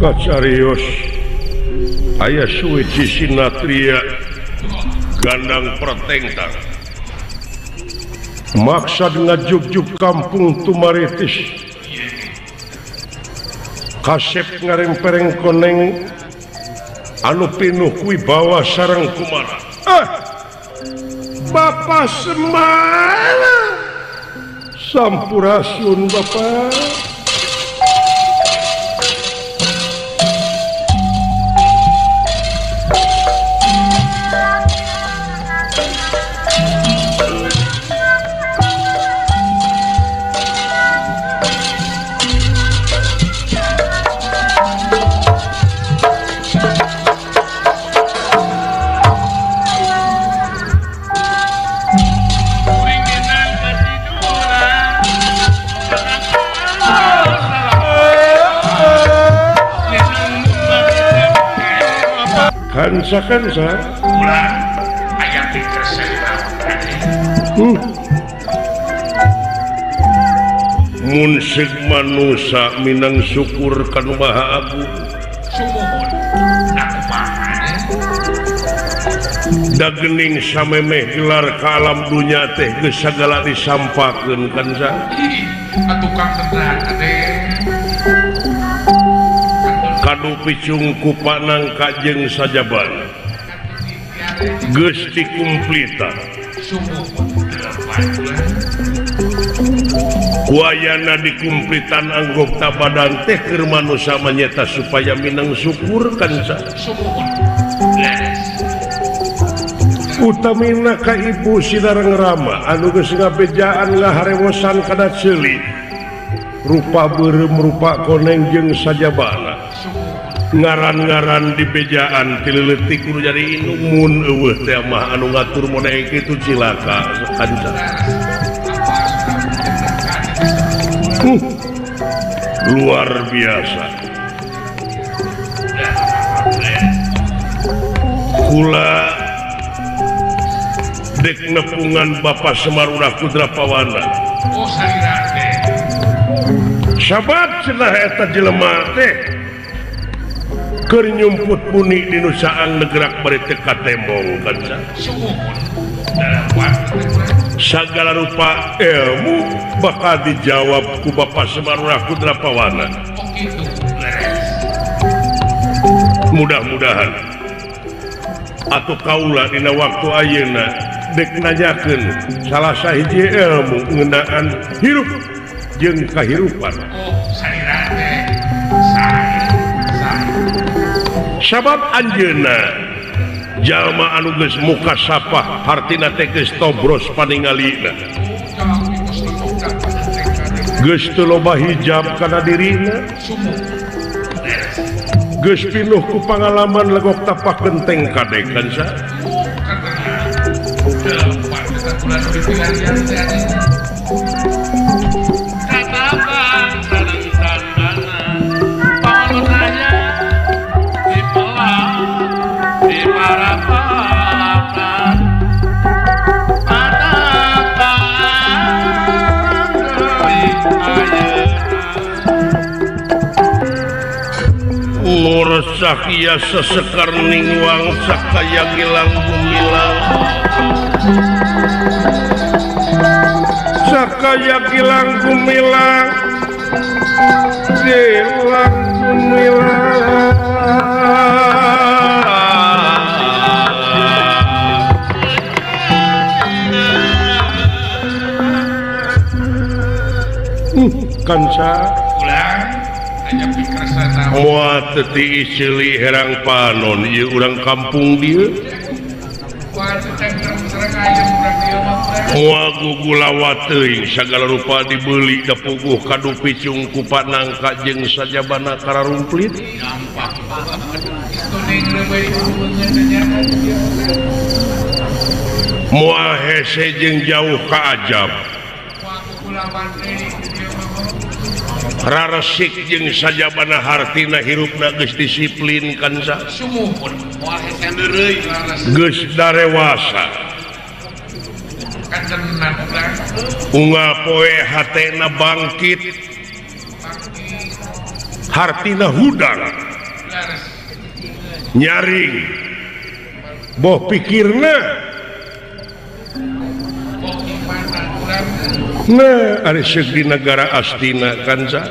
Kacarios aya suci sinatria gandang pertengtang maksad ngajugjug kampung Tumaritis kasep ngarengpereng koneng anu pinuh wibawa sareng kumara. Bapak Semar sampurasun Bapak. Kansa-kansa ulah aya pikir saya. Mun seuk manusa minang syukur kanu Maha Agung. Sumuhun nakumaha da geuning samemeh gelar ka alam dunya teh geus sagala disampakeun kansa. Atuh kang tenan teh. Kadu picung ku panangka jeung sajabana geus dikumplitan ku ayana dikumplitan anggota badan teh keur manusa manyeta supaya minang syukur kansa. Utamina ka ibu Sidareng Rama anu geus ngabejaan ngaharewosan kana ceuli rupa beureum rupa koneng jeung sajabana ngaran-ngaran di bejaan tileutik kudu jadi inumun eueuh teh mah anu ngatur model kitu cilaka kanca. Luar biasa. Kula dek nepungan Bapak Semar Urah Putra Pawana. Oh salira teh. Sabat cenah eta jelema teh keur nyumput buni di nu saang negerak bari teu katembong kanca. Sagala rupa ilmu bakal dijawab ku Bapak Semar Urah Putra Pawana. Mudah-mudahan atuh kaula dina waktu ayeuna dek nanyakeun salah sahiji ilmu ngeunaan hirup jeung kahirupan. Oh, salira teh. Sabab anjeunna jalma anu geus muka sapah hartina teh geus tobros paningalina. Geus teu loba hijab kana dirina. Geus pinuh ku pangalaman legok tapak genteng kadek kansa. Sakia sesekar ningwang sakaya gilang gumilang sakaya gilang gumilang gilang gumilang. Kanca moal teu tiis ceuli herang panon ieu urang kampung dieu moal gugulawa teuing sagala rupa dibeuli da puguh kadu picung ku panangka jeung sajabana kararumplit moal hese jeung jauh ka ajab raresik jeung sajabana hartina hirupna geus disiplin kanca geus darewasa unggal poe hatena bangkit hartina hudang. Nyaring boh pikirna. Nah, ari seuk di negara Astina kanca.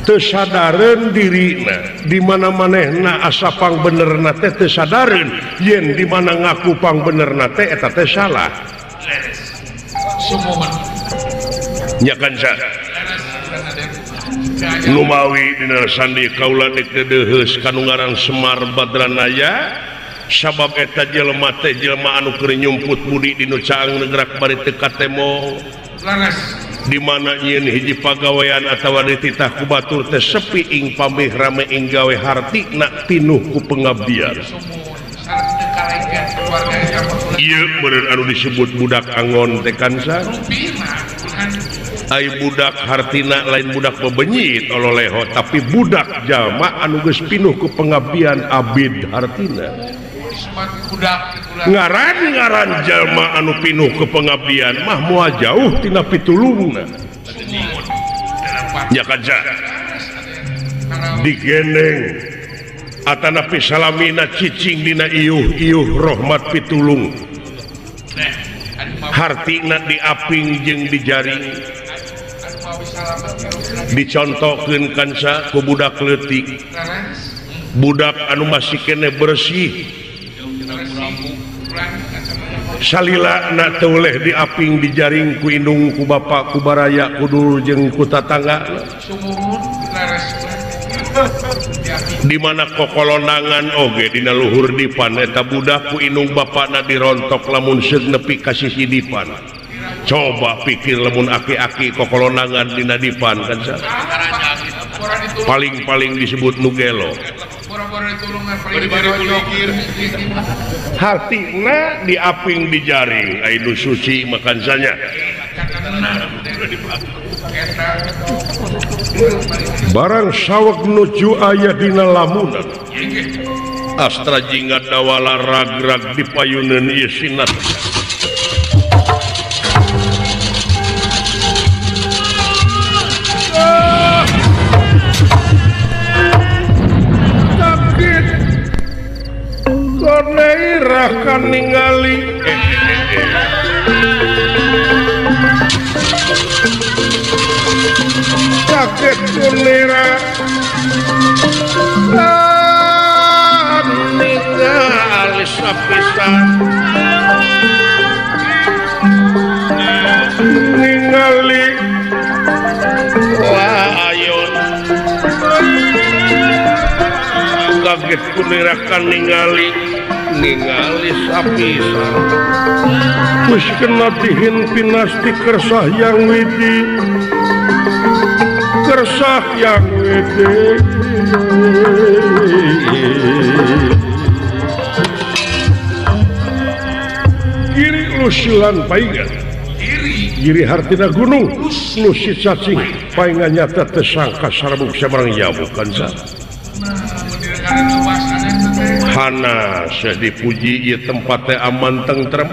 Teu sadareun dirina, di mana manehna asa pangbenerna teh teu sadareun, yen di mana ngaku pangbenerna teh eta teh salah. Nya kanca. Numawi dina sandi kaula dek deudeuheus kanu ngaran Semar Badranaya. Sabab eta jelema teh jelema anu keur nyumput budi di nu caang negrak bari teu katemo. Di mana nyieun hiji pagawean atawa dititah ku batur teh sepi ing pamih rame ing gawe hartina pinuh ku pengabdian. Ieu meureun anu disebut budak angon teh kanca. Ai budak hartina lain budak bebenyit ololeho tapi budak jalma anu geus pinuh ku pengabdian abid hartina. Ngaran-ngaran jalma anu pinuh ke pengabdian mah moal jauh tina pitulungna. Nya kaca digendeng atanapi salamina cicing dina iuh-iuh rahmat pitulung. Hartina diaping jeung dijaring. Dicontohkeun kanca ku budak leutik. Budak anu masih keneh bersih. Salila na teu leh diaping dijaring ku indung ku bapak ku baraya ku dulur jeung ku tatangga. Di mana kokolonangan oge dina luhur dipan eta budak ku indung bapakna dirontok lamun seug nepi ka sisi dipan. Coba pikir lamun aki-aki kokolonangan dina dipan kan paling-paling disebut nu gelo. Hartina diaping dijaring ai nu suci makan sanya. Barang saweg nuju aya dina lamunan. Astra jingga dawala ragrag di payuneun ieu sinat. Akan ningali sakit kunira ningali sapisan ningali layon kaget kunira kan ningali ningali sapisan wis kena dihin pinasti kersah yang widi kersah yang widi kiri lusilan paingan kiri hartina gunung lusi cacing paingan nyata tersangka sarabuk sabarang yabu kanca. Hana saya dipuji ieu tempat teh aman tentrem.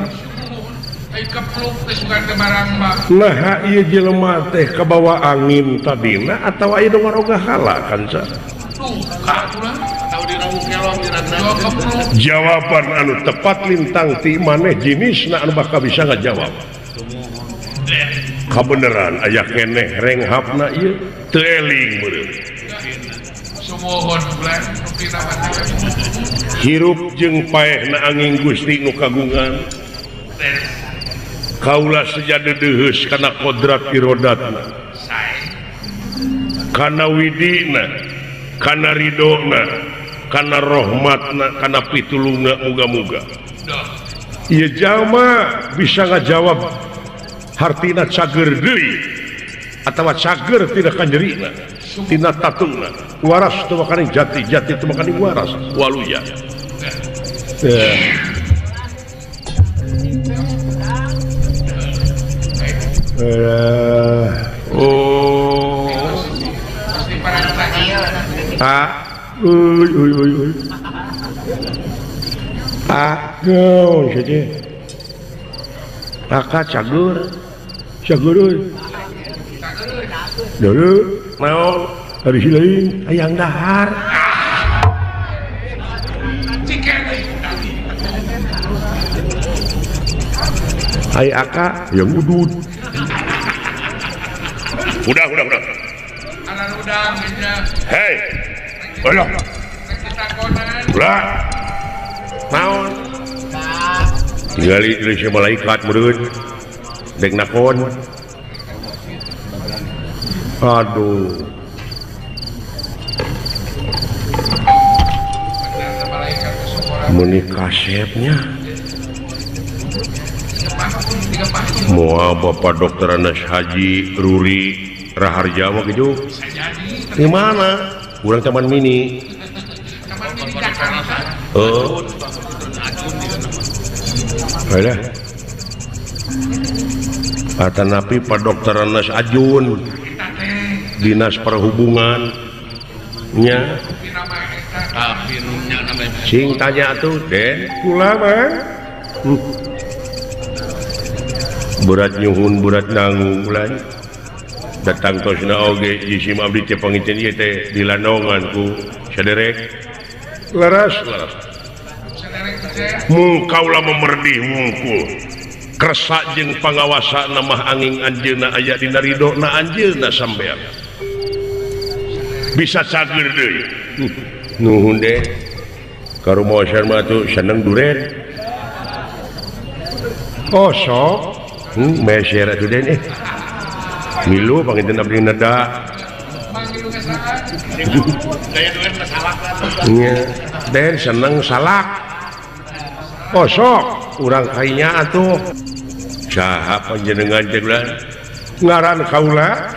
Nah ieu jelema teh kabawa angin tadina atawa ieu ngaroga hala kanca. Jawaban anu tepat lintang ti maneh jenisna anu bakal bisa ngajawab. Kabeneran aya keneh renghapna ieu teu eling meureun. Hirup jeung paehna angin Gusti nu kagungan. Kaula seja deudeuheus kana kodrat irodatna. Kana widina, kana ridona, kana rahmatna, kana pitulungna muga-muga. Ieu jalma bisa ngajawab hartina cager deui atawa cager tina kanjerina, tina tatungna. Waras teu makaning jati, jati teu makaning waras. Waluya. Oh. Ah, uy uy uy uy. Ah, naon saja. Aka cagur. Cagur euy. Dulu naon ari lain hayang dahar. Ai aka yang udud. Udah. Hei. Alah. Ulah. Naon? Ningali deui malaikat meureun. Dek nakon. Aduh. Meuni kasepnya. Moal Bapak Dokter Anas Haji Ruri Raharja mah kitu. Di mana? Urang Taman Mini. Oh. Alah. Atanapi Pak Dokter Anas Ajun. Dinas Perhubungan nya. Sing tanya atuh, Den. Kula mah. Berat nyuhun berat nanggung ulan datang tosna oge jisim abdi teh panginten ieu teh dilandongan ku saderek leres leres mung kaula memerdih wungkul kersa jeung pangawasana mah angin anjeunna aya dina ridona anjeunna sampean bisa cager deui nuhun deh karumaosan mah atuh seneng duren oh sok meser atuh den eh milu panginten abdi neda nya den seneng salak oh sok urang kainya atuh saha panjenengan teh ngaran kaula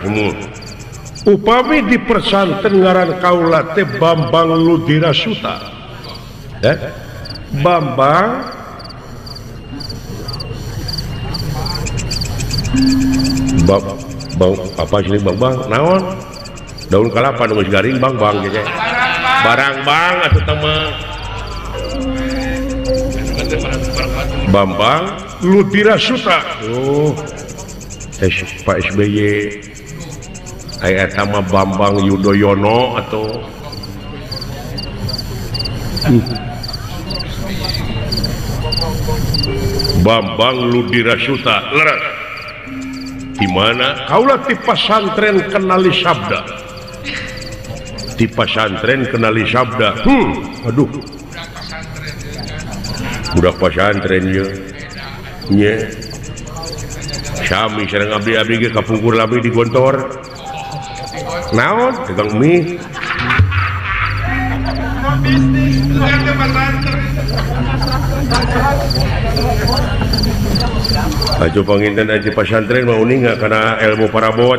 upami dipersanten ngaran kaula teh Bambang Ludirasuta eh Bambang Bang, bang apa sih bang bang naon daun kelapa nu geus garing bang bang gitu barang bang atuh teh mah Bambang Ludirasuta oh Pak SBY aya eta mah Bambang Yudhoyono atau Bambang Ludirasuta leres di mana kaula ti pasantren kenali sabda ti pasantren kenali sabda aduh budak pasantren ieu nya sami sareng abdi-abdi ge kapungkur lami di Gontor naon dagang mie Ajo panginten aja pasantren mau uninga karena ilmu parabot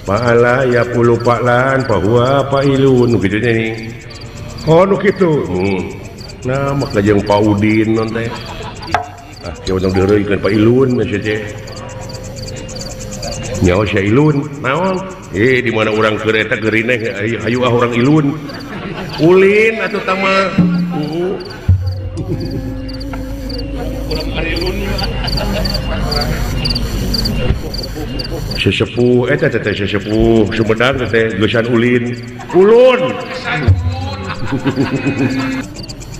paala ya puluh paklan bahwa pak ilun gitu nih oh nu kitu nah maka jeung Pak Udin non teh ah kieu tong diheureuikeun Pak Ilun maksudnya nyawa sia Ilun naon eh di mana urang keur eta geurineh hayu ah urang Ilun ulin atuh tah mah sesepuh eta teh sesepuh Sumedang teh geusan ulin ulun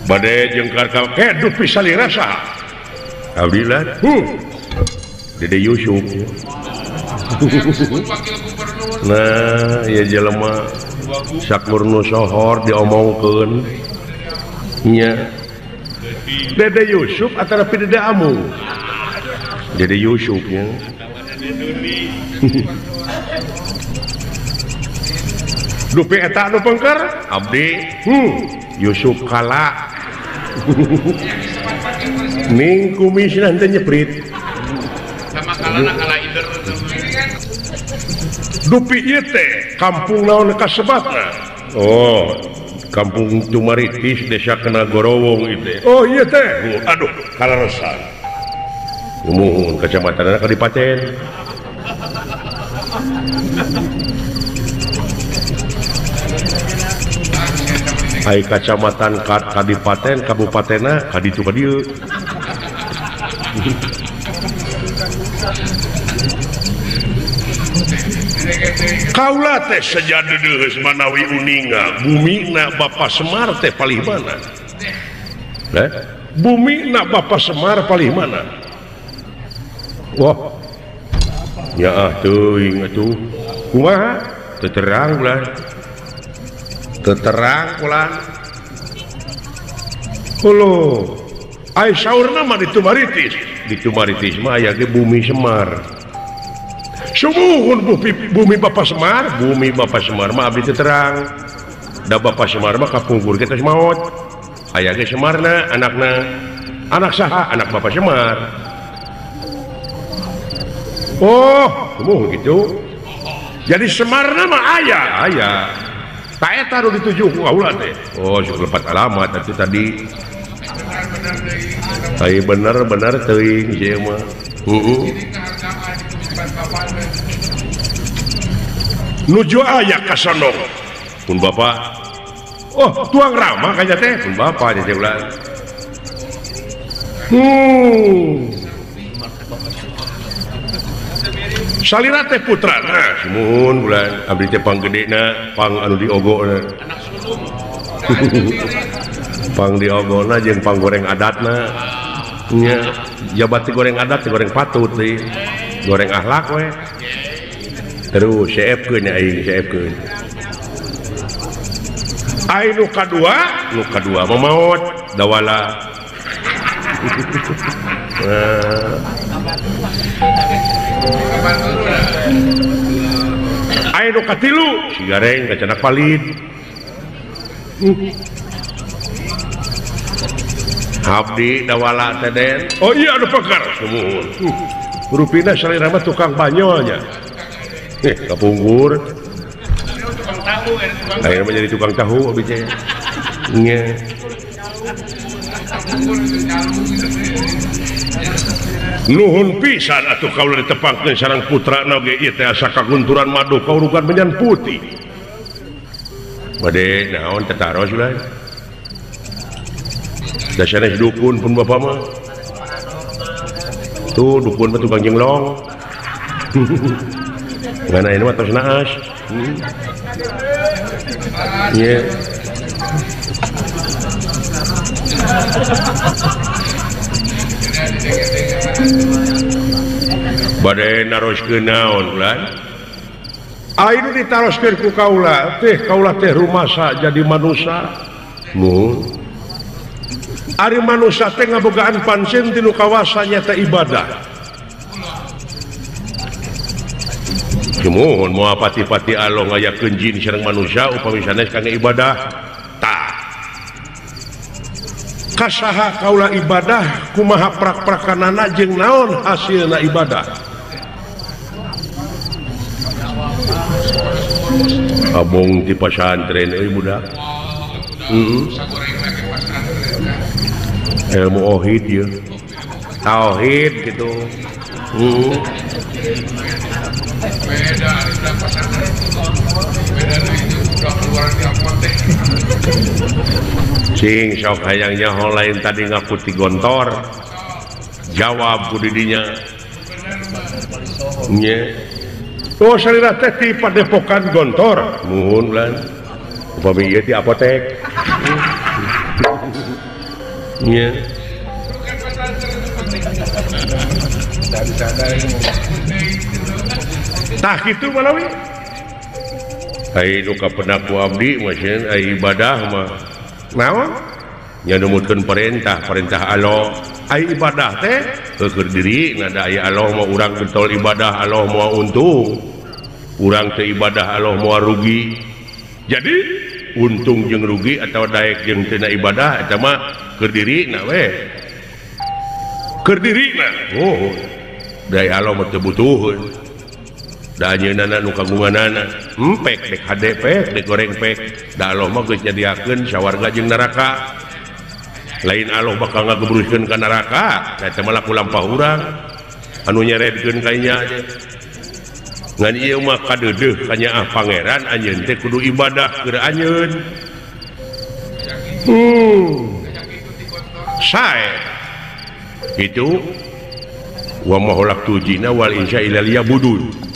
bade jeung karkal keduh pisan rasa abdi lah Dede Yusuf nah ya jelema sakur nu sohor diomongkeun nya Dede Yusuf atau Dede Amung Dede Yusuf nya dupi eta nu pengker abdi Yusuf Kala ning kumisna teh nyeprit sama kalana kala ider dupi ieu teh kampung naon kasebatna oh kampung Tumaritis desa Kenagorowong itu oh iya teh aduh kaleresan umuhun kecamatan Kadipaten ai kacamatan Kadipaten kabupatenna kaditu ka dieu Kaula teh seja deudeuheus manawi uninga bumina Bapak Semar teh palih mana? Bumina Bapak Semar palih mana? Wah. Ya ah teuing atuh. Kumaha? Teu terang ulah. Teu terang ulah. Holo. Ai saurna mah di Tumaritis. Di Tumaritis mah aya ge bumi Semar. Sumuhun bumi Bapak Semar, bumi Bapak Semar mah abdi teu terang. Da Bapak Semar mah kapungkur ge tos maot. Aya ge Semarna anakna. Anak saha? Anak Bapak Semar. Oh, sumuhun gitu. Jadi Semarna mah aya, aya. Ta eta nu dituju ku kaula teh. Oh, sok lepat alamat atuh tadi. Ai bener-bener teuing ieu mah. Heeh. Nuju aya ka Sondong. Pun Bapak. Oh, tuang Rama kaya teh pun Bapak teh ulah. Salira teh putrana, sumuhun bulan abdi teh panggedena, pang anu diogona. Anak sulung. Pang diogona jeung pang goreng adatna. Nya, jabat goreng adat teh goreng patut teh. Goreng akhlak we. Terus seepkeun aing seepkeun. Ai nu kadua mah maot dawala. Ai nu katilu si gareng kacanak palid. Abdi dawala teh Den. Oh iya anu pakar sumuhun. Rupina salira mah tukang banyolnya. Kapungkur. Akhirnya menjadi tukang tahu abdi teh. Nya. Nuhun pisan atuh kaula ditepangkeun sareng putrana oge ieu teh asa kagunturan madu kaurugan menyan putih. Bade naon tetaros ulah. Da sanes dukun pun bapa mah. Tuh dukun mah tukang jenglong. Ngan ayeuna mah tos naas. Nya. Bade naroskeun naon ulah? Ayeuna ditaroskeun ku kaula teh rumasa jadi manusa. Mun ari manusa teh ngabogaan pansin tinu kawasa nyata ibadah. Sumuhun moal pati-pati Allah ngayakeun jin sareng manusia upami sanes kangge ibadah. Tah. Kasaha kaula ibadah kumaha prak-prakanana jeung naon hasilna ibadah. Abong ti pasantren euy budak. Heeh. Ilmu tauhid ieu. Tauhid gitu. Heeh. Beda udah pasantren. Beda itu udah keluar di apotek. Cing sok hayang nyaho lain tadi ngaku ti gontor. Jawab ku didinya. Nya. Oh salira teh ti padepokan gontor. Muhun ulan. Upami ieu ti apotek. Nya. Tah kitu malawi. Ai nu kapenak ku abdi mah sieun ai ibadah mah. Naon? Nya numutkeun perintah, perintah Allah. Ai ibadah teh keur diri nada aya Allah mah urang getol ibadah Allah moal untung. Urang teu ibadah Allah moal rugi. Jadi untung jeung rugi atau daek jeung teu ibadah eta mah keur diri na we. Keur diri na. Oh. Daek Allah mah teu butuheun. Da anjeunna nu kagunganana empek dek hade pek dek goreng pek. Da Allah mah geus nyadiakeun sawarga jeung neraka. Lain Allah bakal ngagebruskeun ka neraka, eta mah laku lampah urang anu nyeredkeun ka nya. Ngan ieu mah kadeudeuh ka nyaah pangeran anjeun teh kudu ibadah keur anjeun. Sae. Itu wa ma khalaqtul jinna wal insa illa liya'budun.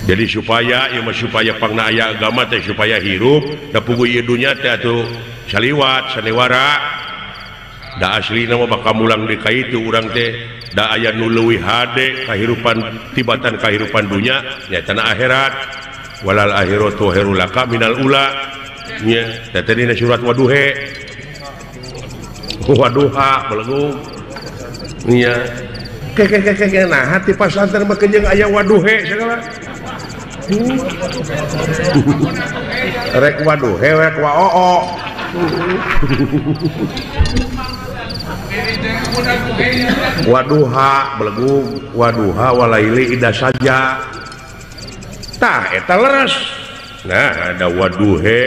Jadi supaya ieu mah supaya pangna aya agama teh supaya hirup da puguh ieu dunya teh atuh saliwat sanewara da aslina mah bakal mulang deui ka itu urang teh da aya nu leuwih hade kahirupan tibatan kahirupan dunya nya tanah akhirat walal akhiratu khairul laka minal ula nya teh teh dina surat waduhe waduha belegung nya ke nah hati pasantren mah jeung aya waduhe segala. Rek waduhe rek waoo. Waduha belegung waduha walaili ida saja. Tah eta leres. Nah ada waduhe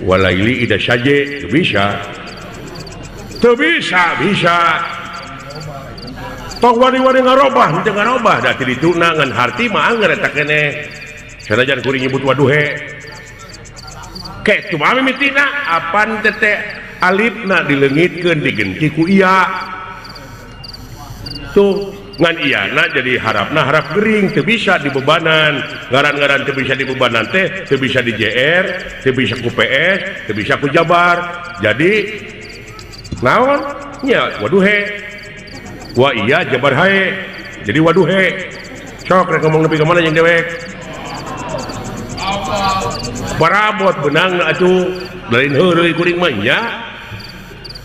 walaili ida saja bisa. Teu bisa bisa. Tong wani-wani ngarobah henteu ngarobah da ti dituna ngan harti mah angger eta keneh. Sanajan kuring nyebut waduhe. Ke kumaha mimitina apan teh alifna dileungitkeun digenti ku iya. Tuh ngan iyana jadi harapna harap gering teu bisa dibebanan. Ngaran-ngaran teu bisa dibebanan teh teu bisa di JR, teu bisa ku PS, teu bisa ku Jabar. Jadi naon nya waduhe. Wah iya Jabar hae jadi waduhe sok rek ngomong nepi ka mana jeung dewek parabot benang atuh lain heureuy kuring mah nya.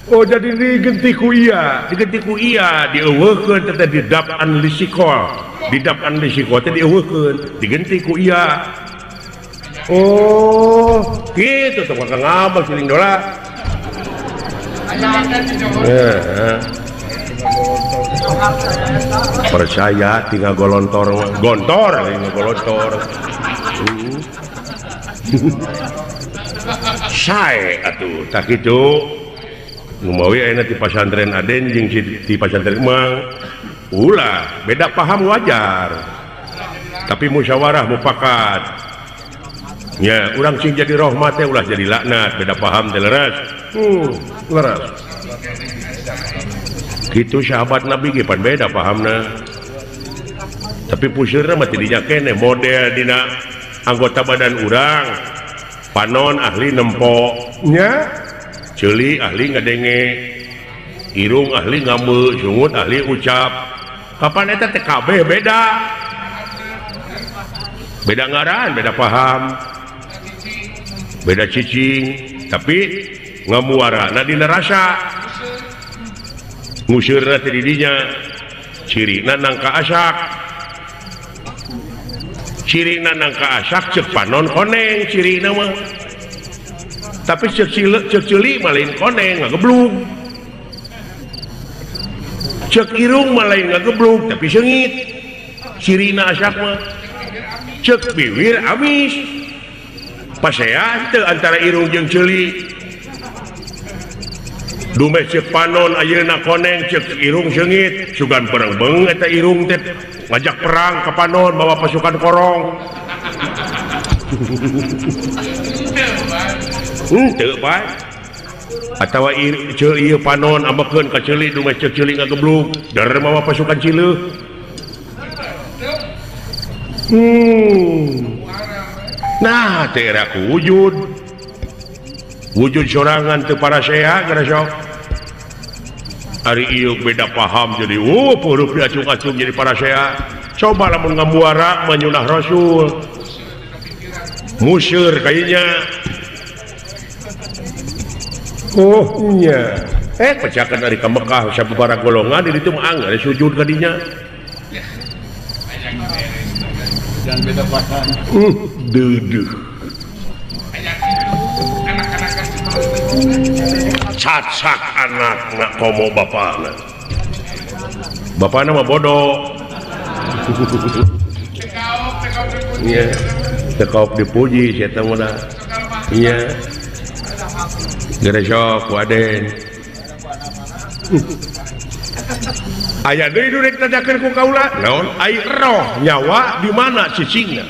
Oh jadi digenti ku iya digenti ku iya dieuweuhkeun teh didapan lisikol didapan lisikol teh dieuweuhkeun digenti ku iya. Oh kitu teh bakal ngabal siling dola. Percaya tinggal golontor gontor tinggal golontor. Sae atuh tak kitu ngumawi ayeuna ti pasantren Aden jeung ti pasantren Emang ulah beda paham wajar tapi musyawarah mufakat nya urang sing jadi rahmat teh ulah jadi laknat beda paham teh leres leres gitu sahabat Nabi ge pan beda pahamna tapi pusirna mah tidinya keneh model dina anggota badan urang panon ahli nempo nya ceuli ahli ngadenge irung ahli ngambeu sungut ahli ucap kapan eta teh kabeh beda beda ngaran beda paham beda cicing tapi ngamuarana dina rasa ngusirna teh didinya cirina nangka asak cirina nangka asak ceuk panon koneng cirina mah tapi ceuk ceuli mah lain koneng ngageblug ceuk irung mah lain ngageblug tapi seungit cirina asak mah ceuk biwir amis pasea teu antara irung jeung ceuli dumeh ceuk panon ayeuna koneng ceuk irung seungit sugan perang beung eta irung teh ngajak perang ka panon bawa pasukan korong. Teu bae atawa ceul ieu panon ambekeun ka ceuli dumeh ceuk ceuli ngageblug der mawa pasukan cileuh. Nah teh era ku wujud wujud sorangan teu parasea gara sok ari ieu beda paham jadi huruf diacung-acung jadi parasea. Coba lamun ngamuara manyunah Rasul museur kayaknya. Oh nya pecakan dari ka Mekah sababaraha golongan di ditu mah anggar sujud ka dinya. Dan beda paham. Deudeuh. Cacak anak nak komo bapana. Bapana mah bodoh. Iya, tekaok dipuji sia teh mah. Iya. Geura sok ku Aden. Aya deui nu rek nanyakeun ku kaula. Naon? Ai roh nyawa di mana cicingna?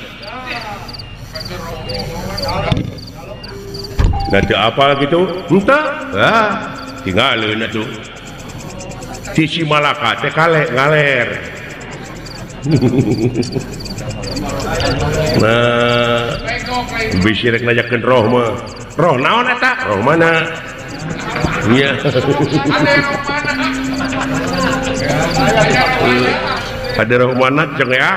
Nah teu apal kitu? Henteu. Ah, tinggaleun atuh. Cici malaka teh kale ngaler. Nah, bisi rek nanyakeun roh mah. Roh naon eta? Roh mana? Nya. Ada roh mana jeung ya?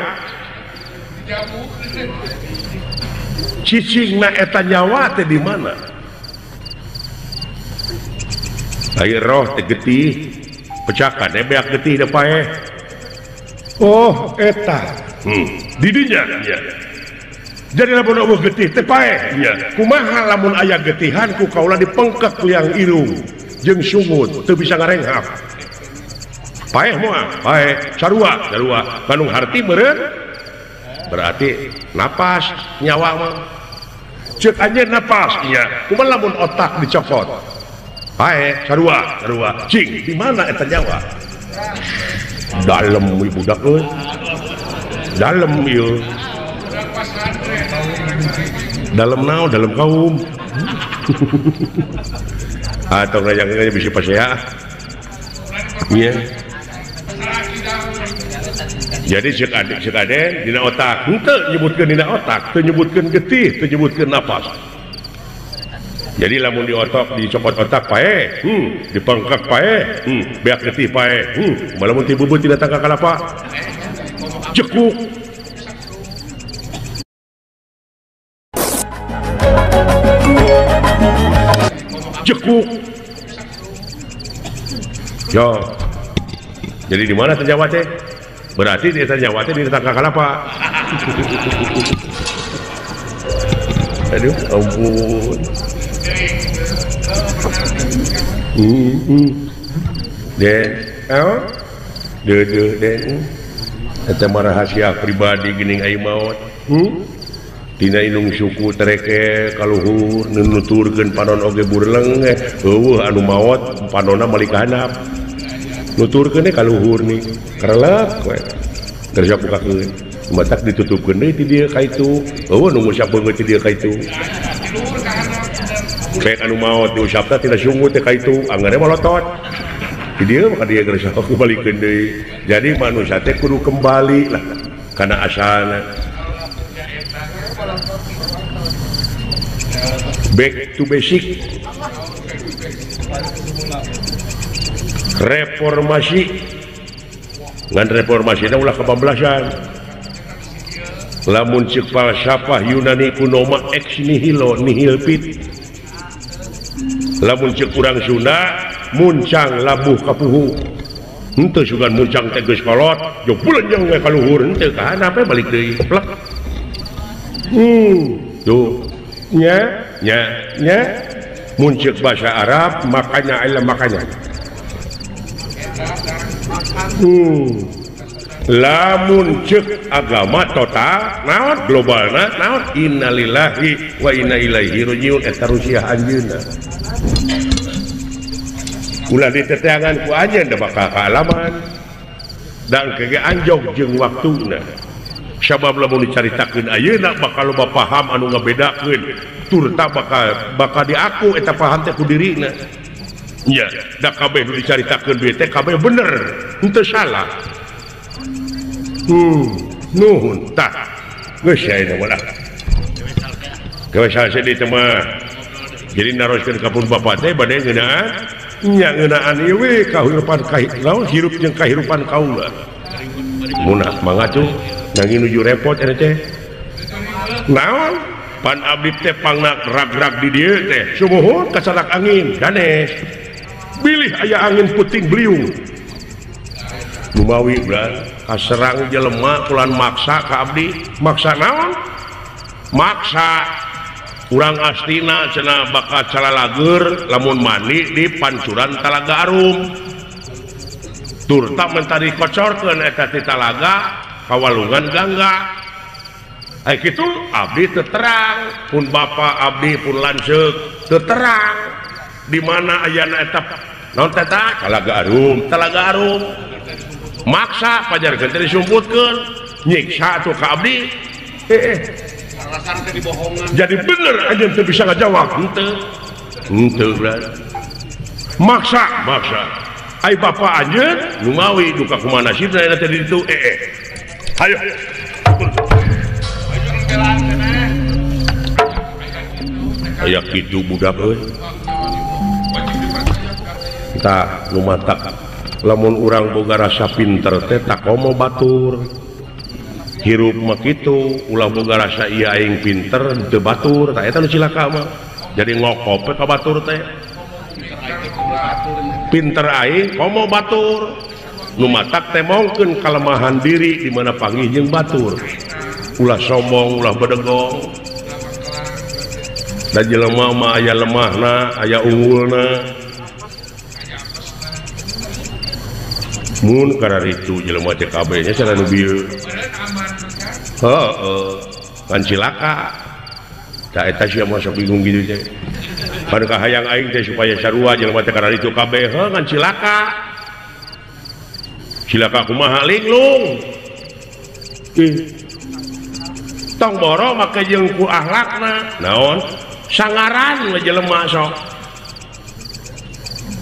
Cicingna eta nyawa teh di mana? Air roh teh getih, pecakan beak getih da paeh. Oh, eta. Didinya nya. Jadi lamun eueuh getih teh paeh nya. Kumaha lamun aya getihan ku kaula dipengkek liang irung jeung sungut teu bisa ngarenghap. Paeh moal, paeh sarua, sarua. Bandung harti meureun berarti napas nyawa mah. Ceuk anjeun napas nya. Kumaha lamun otak dicopot? Paeh sarua, sarua. Cing, di mana eta nyawa? Dalem ieu budak euy. Dalem ieu. Dalem naon? Dalem kaum. Atau ngajak-ngajak bisa pasea. Iya. Jadi ceuk ade dina otak, henteu nyebutkeun dina otak, teu nyebutkeun getih, teu nyebutkeun napas. Jadi lamun di otak dicopot otak paeh, dipengkek paeh, beak getih paeh, lamun ti bubut tidak tangka kalapa. Cekuk. Cekuk. Yo. Jadi di mana teh nyawa teh? Berarti di nyawa teh di tangka kalapa. Aduh, ampun. Den, de den. Eta mah rahasia pribadi geuning ai maot. Tina indung suku tereke kaluhur nuturkeun panon oge burleng eueuh anu maot panonna malik handap. Nuturkeun we kaluhur nih, karelek we. Kerja bukakeun. Matak ditutupkeun deui ti dieu ka itu. Eueuh nu ngusap beungeut ti dieu ka itu. Kayak anu maot diusapna tina sungut teh ka itu, anggere molotot. Di dieu maka dia geus balikeun deui. Jadi manusia teh kudu kembali lah kana asalna. Back to basic. Reformasi. Ngan reformasina ulah kebablasan. Lamun ceuk falsafah Yunani kuno mah ex nihilo nihil fit. Lamun ceuk urang Sunda muncang labuh kapuhu. Henteu sugan muncang teh geus kolot, jeung bulenyeng we ka luhur henteu ka handap we balik deui. Plek. Tuh. Nya, nya, nya. Mun ceuk bahasa Arab makanya adalah makanya. Lamun ceuk agama total naon globalna naon innalillahi wa inna ilaihi rajiun eta rusiah anjeunna. Ulah diteteangan ku anjeun da bakal kaalaman dan kege anjog jeung waktuna. Sabab lamun dicaritakeun ayeuna bakal loba paham anu ngabedakeun turta bakal diaku eta paham teh ku dirina. Nya, da kabeh nu dicaritakeun duit teh kabeh bener, henteu salah. Nuhun tah. Geus ayeuna mah. Gawe salah deui teh mah. Jadi naroskeun ka pun bapa teh bade ngeunaan nya ngeunaan ieu we kahirupan naon hirup jeung kahirupan kaula. Munah mangga tuh nanging nuju repot eta teh. Naon? Pan abdi teh pangna rag-rag di dieu teh. Sumuhun kasadak angin danes. Bilih aya angin puting beliung. Lumawi beran kaserang jelema kulan maksa ka abdi. Maksa naon? Maksa urang astina cenah bakal calalager lamun mandi di pancuran Talaga Arum. Turta mentari kocorkeun eta ti talaga kawalungan Gangga. Ai kitu abdi teu terang, pun bapa abdi pun lanceuk teu terang di mana ayana eta naon teh Talaga Arum, Talaga Arum. Maksa pajarkeun teh disumputkeun, nyiksa atuh ka abdi. Alasan teh dibohongan. Jadi bener anjeun teu bisa ngajawab henteu. Henteu berarti. Maksa, maksa. Ai bapa anjeun nu mawi duka kumaha nasibna eta teh di ditu. Hayo. Aya kitu budak euy. Tah nu matak lamun urang boga rasa pinter teh takomo batur. Hirup mah kitu, ulah boga rasa ieu aing pinter teu batur, tah eta nu cilaka mah. Jadi ngokop ka batur teh. Pinter aing komo batur. Nu matak teh mongkeun kalemahan diri di mana panggih jeung batur. Ulah sombong, ulah bedegong. Da jelema mah aya lemahna, aya unggulna. Mun kararitu jelema teh kabeh nya cara nu bieu. Heeh, kan cilaka. Da eta sia mah sok bingung kitu teh. Pan kahayang aing teh supaya sarua jelema teh kararitu kabeh, heuh kan cilaka. Cilaka kumaha linglung. Ih. Tong boro make jeung ku akhlakna. Naon? Sangaran we jelema sok.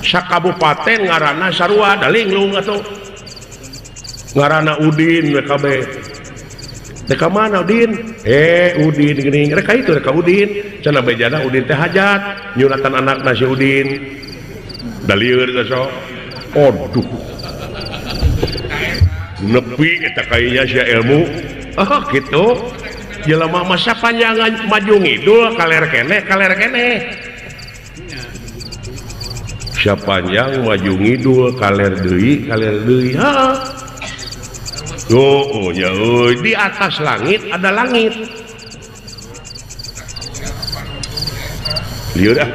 Sakabupaten ngaranna sarua da linglung atuh. Ngaranna Udin we kabeh. Rek ka mana Udin? Udin geuning. Rek ka itu rek ka Udin. Cenah bejana Udin teh hajat, nyunatan anakna si Udin. Da lieur geus sok. Aduh. Nepi eta kayanya sia ilmu. Oh kitu. Jelema masa panjangan maju ngidul kaler keneh kaler keneh. Sapanjang maju ngidul kaler deui kaler deui. Heeh. Oh, ya euy, di atas langit ada langit. Lieur ah.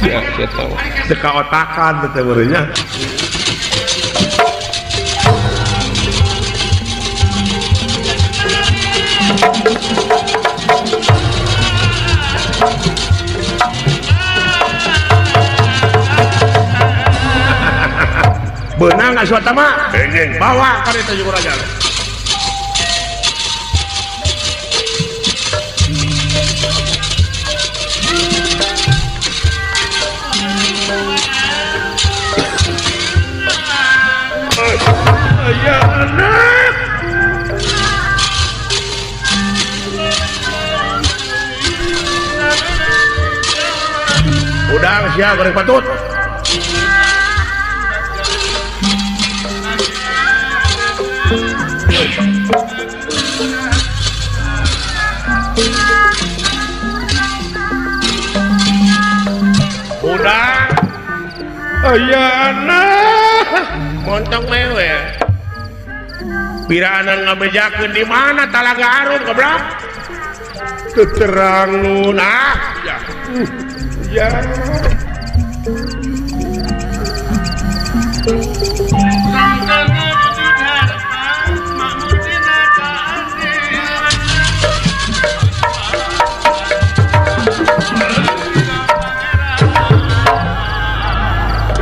Ya, saya tahu. Teka otakan teh meureunnya. Benang Aswatama, bawa ka ditu jeung raja. Aya anak. Udang sia goreng patut. Udang. Aya anak. Montong mewe. Piraanan ngabejakeun di mana Talaga Arum goblok? Teu terang nu nah. Ya. Ya.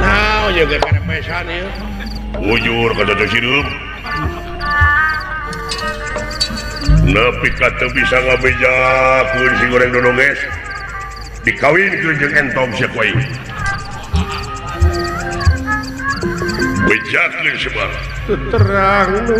Nah, juga karepesan ieu. Bujur ka teu sireum. Nepi ka teu bisa ngabejakeun si goreng dodonges. Dikawinkeun jeung entong sia ku aing. Bejakeun sebab terang nu.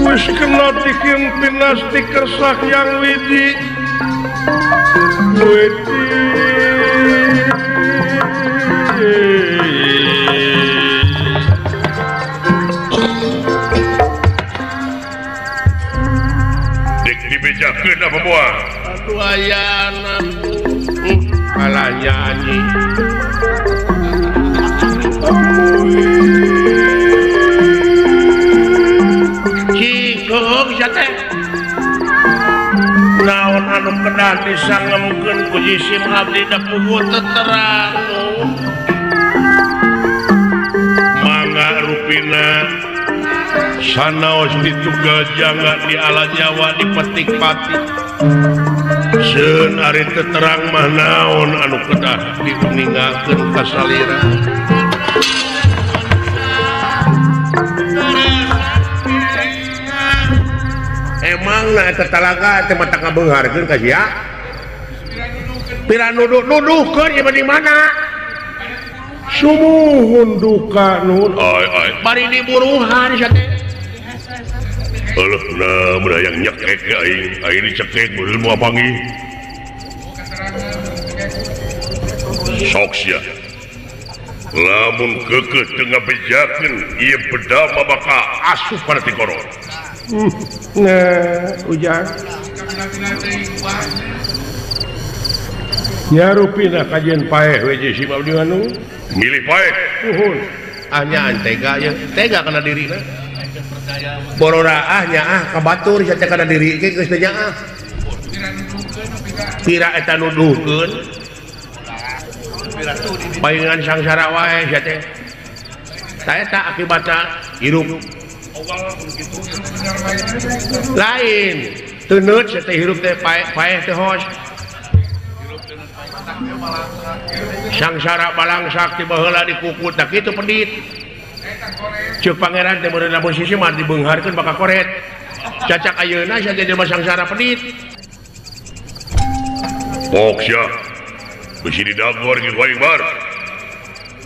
Wis kena dikimpin dikersak yang widi widi dik dibejakeun apa moal? Aduh ayana kalah nyanyi. Naon anu kedah disangemkeun ku jisim abdi da puguh teterang. Ayeuna sanaos ditugal jangan di ala Jawa dipetik pati. Seun ari teu terang mah naon anu kedah diuningakeun ka salira. Emang na eta talaga teh mah teu ngabeungharkeun ka sia? Pira nuduh-nuduhkeun ieu di mana? Sumuhun duka nuhun. Ai ai bari diburuhan sia teh. Alah nah mun hayang nyekek ge aing, aing dicekek meureun moal panggih. Sok sia. Lamun keukeuh teu ngabejakeun ieu bedama bakal asup kana tikoro. Nah, ujang. Nyarupina kajian paeh we jeung si abdi anu. Milih paeh. Nuhun. Ah nyaan tega ye, tega kana dirina. Bororaah nyaah ka batur sia teh kana diri ge geus teh nyaah. Pira eta nuduhkeun. Paingan sangsara wae sia teh. Ta eta akibatna hirup lain teuneut sia teh hirup teh paeh teh hos. Sangsara balangsak ti baheula dikukut da kitu pedit. Ceuk pangeran teh meureun lamun sisi mah dibeungharkeun bakal koret. Cacak ayeuna sia teh jelema sangsara pedit. Pok sia. Bisi didagor jeung aing bar.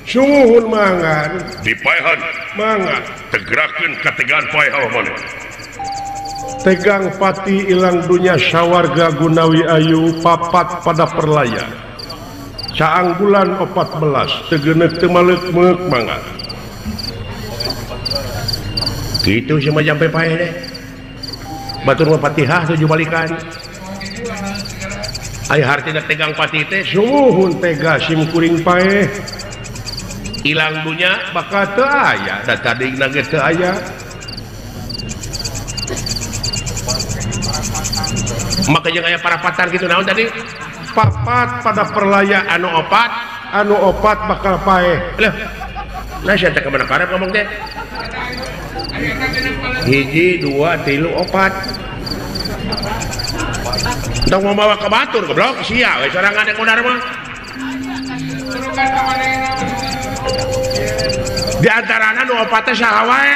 Sumuhun mangan dipaehan mangan tegerakeun kategaan paeh awak maneh. Tegang pati ilang dunya sawarga gunawi ayu papat pada perlaya. Caang bulan 14 tegenek teu maleuk-meuk mangan. Kitu sia mah jampe paeh deh. Batur mah Fatihah 7 balikan. Aya hartina tegang pati teh sumuhun tega sim kuring paeh. Ilang dunya bakal teu aya da tadingna ge teu aya. Maka jeung aya parapatan kitu naon tadi? Papat pada perlaya anu opat bakal paeh. Leuh. Nah sia teh ka mana karep ngomong teh? 1 2 3 4. Tong mau mawa ka batur goblok sia we sorangan rek modar mah. Di antarana nu opat teh saha wae?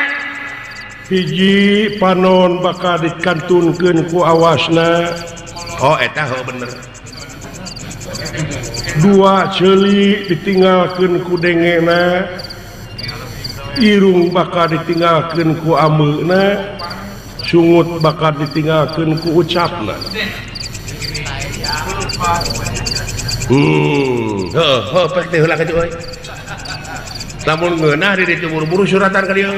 Hiji panon bakal dikantunkeun ku awasna. Oh eta heuh bener. 2 ceuli ditinggalkeun ku dengena. Irung bakal ditinggalkeun ku ameuna. Sungut bakal ditinggalkeun ku ucapna. Heuh, heuh pek teh heula kitu euy. Lamun ngeunah di ditu buru-buru suratan ka dieu.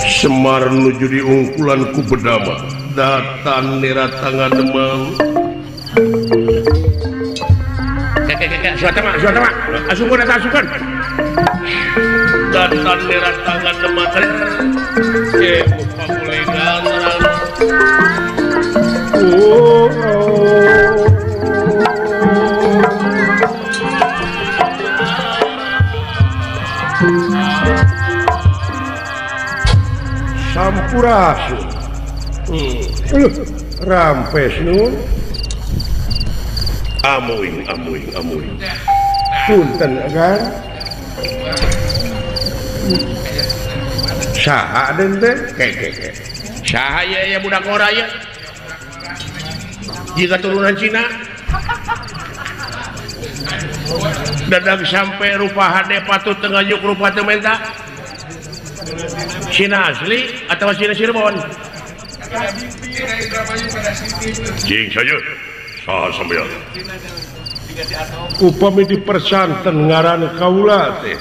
Semar nuju diungkulan ku bedama datan niratangan Demang. Suara mah, asungkeun eta asungkeun. Datan niratangan Demang. Pamuligan. Oh. Sampurasun. Rampes nun. Amuing amuing amuing. Punten kan? Saha den teh? Ke. Saha ye ya budak ngora ye? Jika turunan Cina. Dadang sampai rupa hade patut tengah juk rupa teu menta. Cina asli atau Cina Cirebon? Jing saja. Saha sampean? Upami dipersanten ngaran kaula teh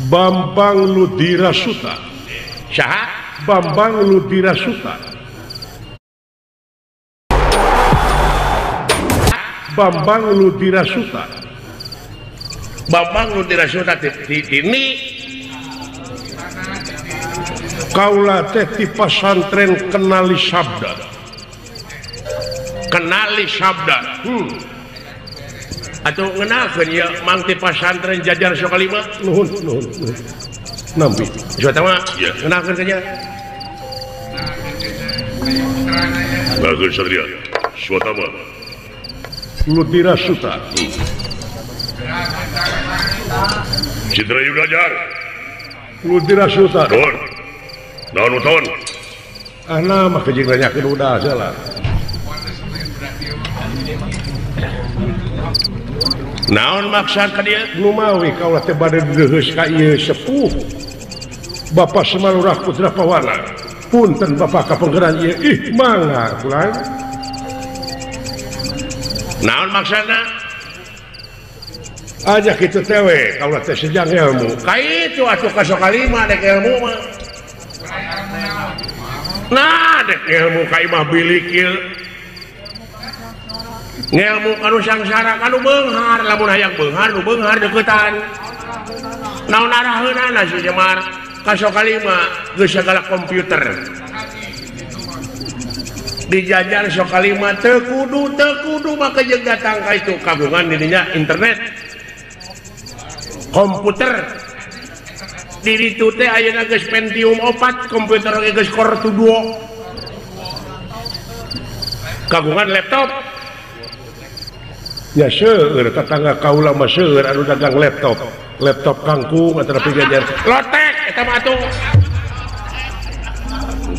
Bambang Ludirasuta. Saha? Bambang Ludirasuta. Bambang Ludirasuta. Bambang Ludirasuta ini kaula teh ti pasantren Kenali Sabda. Kenali sabda. Atuh ngeunahkeun ieu mang ti pasantren Jajar Sokalima. Nuhun nuhun nuhun. Nampi. Suatama ngeunahkeun ka nya. Bagus Satria. Suatama. Ludira Suta. Citra Yudajar. Ludira Suta. Don. Naon uton? Ah nah mah kejing nanyakeun udah salah. Naon maksad ka dieu? Numawi kaula teh bade deuheus ka ieu sepuh. Bapak Semar Lurah Putra Pawana. Punten Bapak kapenggeran ieu. Ih mangga kulang. Naon maksudna? Aja kitu teh we kaula teh sejang ilmu. Ka itu atuh ka Sokalima dek ilmu mah. Nah dek ilmu ka imah bilik ieu. Ngelmu kanu sangsara kanu beunghar lamun hayang beunghar nu beunghar deuketan. Naon araheunana si Semar ka Sokalima geus sagala komputer. Dijajar Sokalima teu kudu maka jeung datang ka itu kagungan dirinya internet komputer di ditu teh ayeuna geus Pentium 4 komputer ge geus Core 2 kagungan laptop ya seueur tetangga kaula mah seueur anu dagang laptop laptop kangkung atau jajar lotek eta mah atuh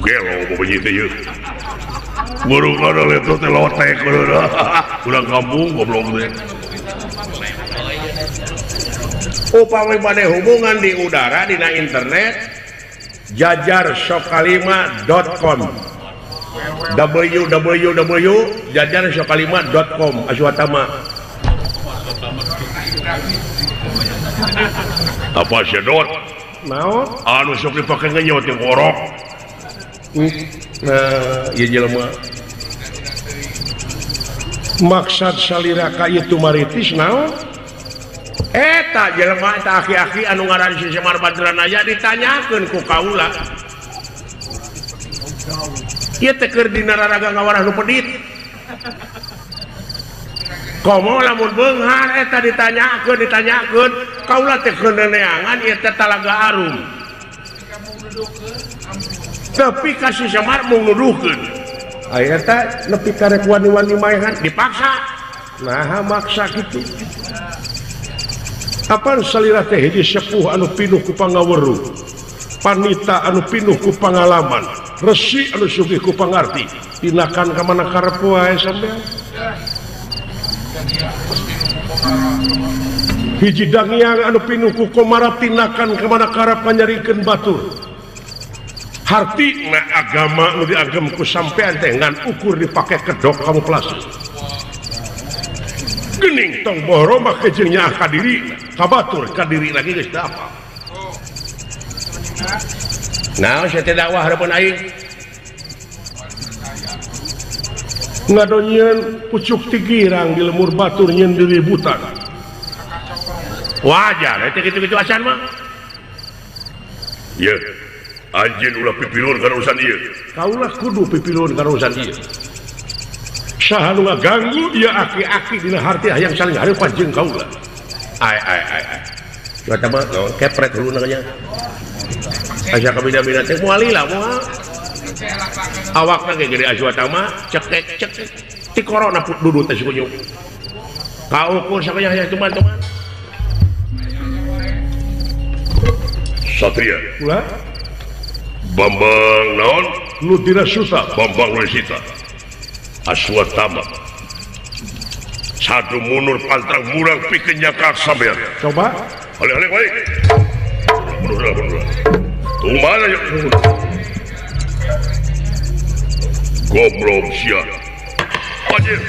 gelo bunyi teh ieu burung ada laptop teh lotek urang kampung goblok teh. Upami bade hubungan di udara dina internet jajarsokalima.com www.jajarsokalima.com Aswatama. Apa sedot? Naon? Anu sok dipake ngenyot jeung orok. Nah, ieu jelema. Maksad salira ka ieu tumaritis naon? Eta jelema eta aki-aki anu ngaran si Semar Badranaya ditanyakeun ku kaula. Ieu teh keur dina raraga ngawarah nu pedit. Komo lamun beunghar eta ditanyakeun kaula teh keur neneangan ieu teh Talaga Arum. Tapi ka si Semar mung nuduhkeun. Aya eta nepi ka rek wani-wani maehan dipaksa. Naha maksa kitu. Apan salira teh hiji sepuh anu pinuh ku pangaweruh, panita anu pinuh ku pangalaman, resi anu sugih ku pangarti, tinakan ka mana karep wae sampean. Hiji dangiang anu pinuh ku komara tinakan ka mana karep nganyarikeun batur. Hartina agama nu diagem ku sampean teh ngan ukur dipake kedok kamuflase. Gening tong bohro mah kejeng nyaah ka diri, ka batur ka diri lagi geus teu apa. Naon sia teh dakwah hareupeun aing? Ngadonyeun pucuk ti girang di lemur batur nyeun diributan. Wajar eta kitu-kitu acan mah. Ye, anjeun ulah pipilun kana urusan ieu. Kaulah kudu pipilun kana urusan ieu. Saha nu ngaganggu ieu aki-aki dina harti hayang saling hareupan jeung kaula. Ai ai ai ai. Kata mah naon kepret huluna nya. Asa kabina-bina teh moal lila moal. Awakna ge gede Aswatama cekek cekek ti korona dudut teh sikunyuk. Kaukur sakunya hayang teman-teman. Satria. Ulah Bambang naon? Ludira Suta. Bambang Lusita. Aswatama. Satu mundur pantang murang pikeun nyakak sampean. Coba. Alih-alih baik. Mundur mundur. Tumbal aja. Goblok sia. Anjir.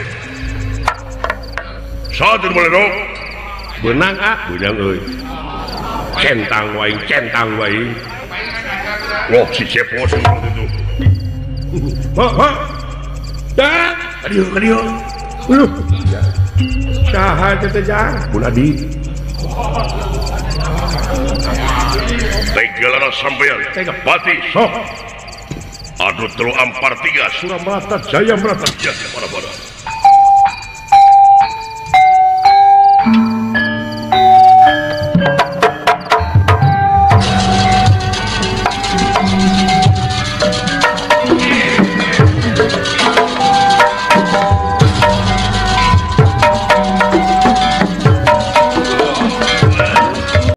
Satu meledok. Benang ah, benang euy. Centang wae, centang wae. Wah, si cepos itu. Ha ha. Dah, kadieu kadieu. Aduh. Saha teh teh jang? Bunadi. Tegalana sampean. Pati sok. Aduh 3 ampar 3 Suramerata Jaya Merata Jaya pada.